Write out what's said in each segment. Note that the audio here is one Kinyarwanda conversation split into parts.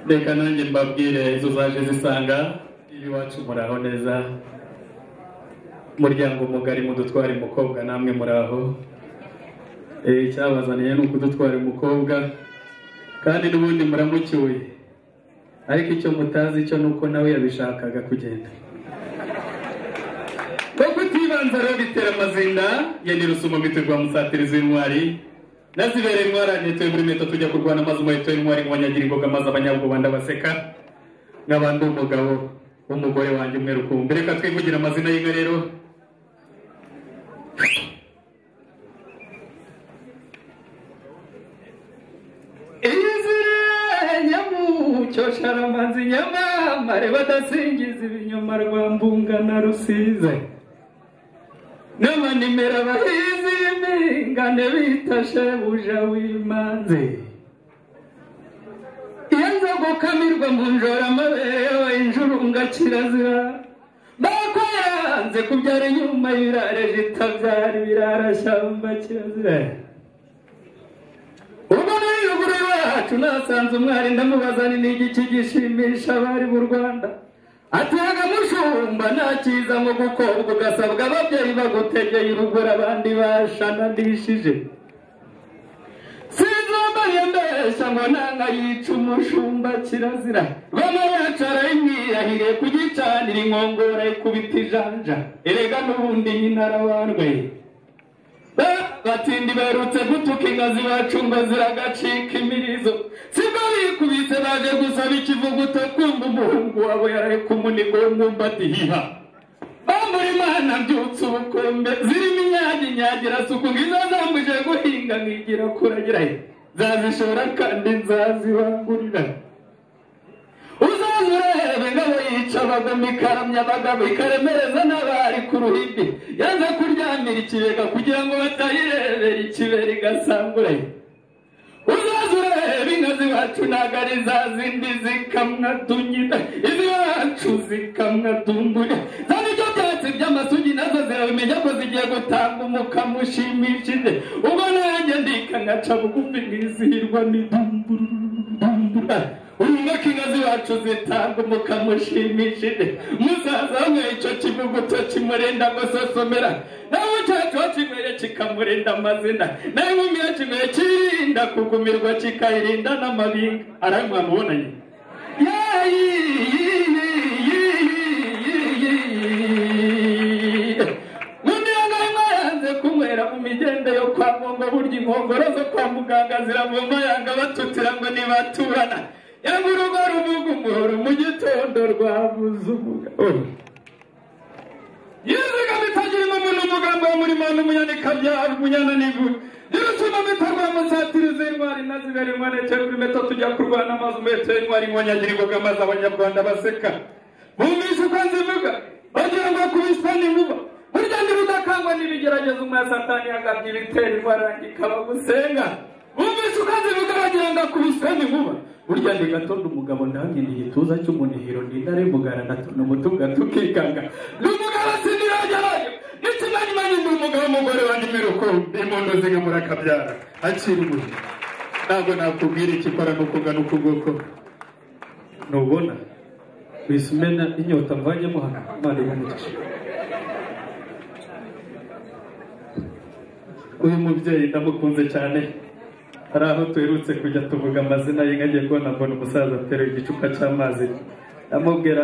Reka nanjye mbabwire izo zaje zisanga iwacu. Muraho neza, muryango mugari mudutwara umukobwa, namwe muraho. Icyabazaniye ni ukudutwara umukobwa, kandi n'ubundi muramucyuye, ariko icyo mutazi cyo nuko nawe yabishakaga kugenda. Ko kutibanza rero bitera amazinda. Ya ni Rusumo mitirwa musatirizi w'intwari, nazibereye intwarane tuye muri meto tujya kurwana amazi umuheto w'intwari, nkanyagira ingoga maze abanyabwoba ndabaseka, nk'abandi umugabo w'umugore wanjye umwe rukumbi. Reka twivugira amazina y'inka rero. Nyamucyo sharamanzi nyamamare badasingiza ibinyoma rwa Mbunga na Rusize, n'amanimero abahizi impingane bita shebuja w'imanzi. Iyo nza gukamirwa mu njora amabere y'abayinjurunga kirazira, bakwaranze kubyara inyuma y'ibirareje itabyara ibirarashyamba kirazira. Ubwo muri ruguru iwacu nasanze umwari, ndamubaza ni n'igiki gishimisha abari mu Rwanda? Atega mushumba ntakiza mu gukobwa, ugasabwa ababyeyi bagutegeye urugora abandi bashananishije. Sinzambaye mbeshya ngo nanga yica umushumba kirazira, rwama yacu arayimwirahiriye kugicanira inkongoro ikubita ijanja, erega n'ubundi nyina arabarwaye. Batindi baherutse gutuka inka zibacu ngo ziragacika imirizo, sibwo bikubise baje gusaba ikivuguto, kumva umuhungu wabo yaraye ku munigo w'umwumbati hiha. Bambura Imana mbyutse ubukombe, zirimo inyange inyagira suku, ngizo zambuje guhinga nkigira kuragira, nzazishora kandi nzazibangurira. Uzaza urebe ingabo yica abagome ikaramya abagabo ikaremereza n'abari ku ruhimbi, yanze kuryamira ikibega kugira ngo batayirebera ikibera igasangura. Uzaza urebe inka z'iwacu ntago ari za zindi zikamwa tunyina, iz'iwacu zikamwa tumbuye, zana ibyo byatsi by'amasugi nazo zirabimenya ko zigiye gutanga umukamo ushimishije. Ubwo nanjye ndika nkaca bugufi nkizihirwa n'idumburudumburura. Urumva inka z'iwacu zitanga umukamo ushimishije. Musaza we icyo kivuguto kimurinda gusosomera, nawe umukecuru wakinyweye kikamurinda amazina, nawe inkumi yakinyweye kirinda kugumirwa kikayirinda n'amabinga. Aranywa mubonanye yanze kunywera mu migende yo kwa Ngongo, burya inkongoro zo kwa muganga ziravoma yanga batutira ngo nibaturana. Yanga urugo ruvuga umuhoro mu gitondo rwabuze umugabo. Yizigama itagirimo umuntu umugambi wa murimo n'umunyanikabyara umunyananivu. Nyirusuma mitarwa musatirizi intwari nazibera intwari kuri meto tujya kurwana amazi umuheto y'intwari nkonyagira ingoga maze abanyarwanda baseka. Bumvise uko nzivuga bagira ngo akubiswe n'inkuba. Burya ndi rudakangwa n'ibigeragezo umwa Satani yagabye ibitera intwara ikaba gusenga. Bumvise uko nzivuga bagira ngo akubiswe n'inkuba. Burya ndi gatonda umugabo ndamye ni igituza cy'umunihiro ndi intare mugara ndatona umutunga tukikanga. Ndi umugabo siniragerayo n'ikimanyimanyi, ndi umugabo umugore wanjye miruko impundu zinga murakabyara akiri umuhe. Ntabwo nakubwira ikikora n'ukugana ukuboko nubona wisumena inyota mvanyemo hano. Imana ibahe. Uyu mubyeyi ndamukunze cyane. Hari aho tuherutse kujya tuvuga amazina y'inka, ngiye kubona mbona umusaza ateruye igicupa cy'amazi, ndamubwira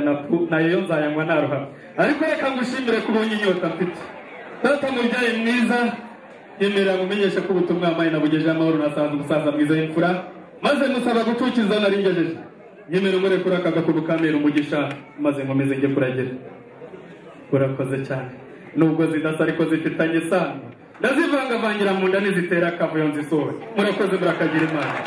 nayo nzayanywa naruhama, ariko reka ngushimire kubonye inyota mfite. Data mubyeyi mwiza, yemerera mumenyeshe ko ubutumwa wampaye nabugejeje amahoro, nasanze umusaza mwiza w'imfura, maze musaba gucukiza nari ngejeje. Nyemera umure kuri aka gakuru kamera umugisha, maze nkomeze njye kuragira. Urakoze cyane. Nubwo zidasa ariko zifitanye isano, ndazivangavangira mu nda nizitera akavuyo nzisohore. Murakoze, murakagira Imana.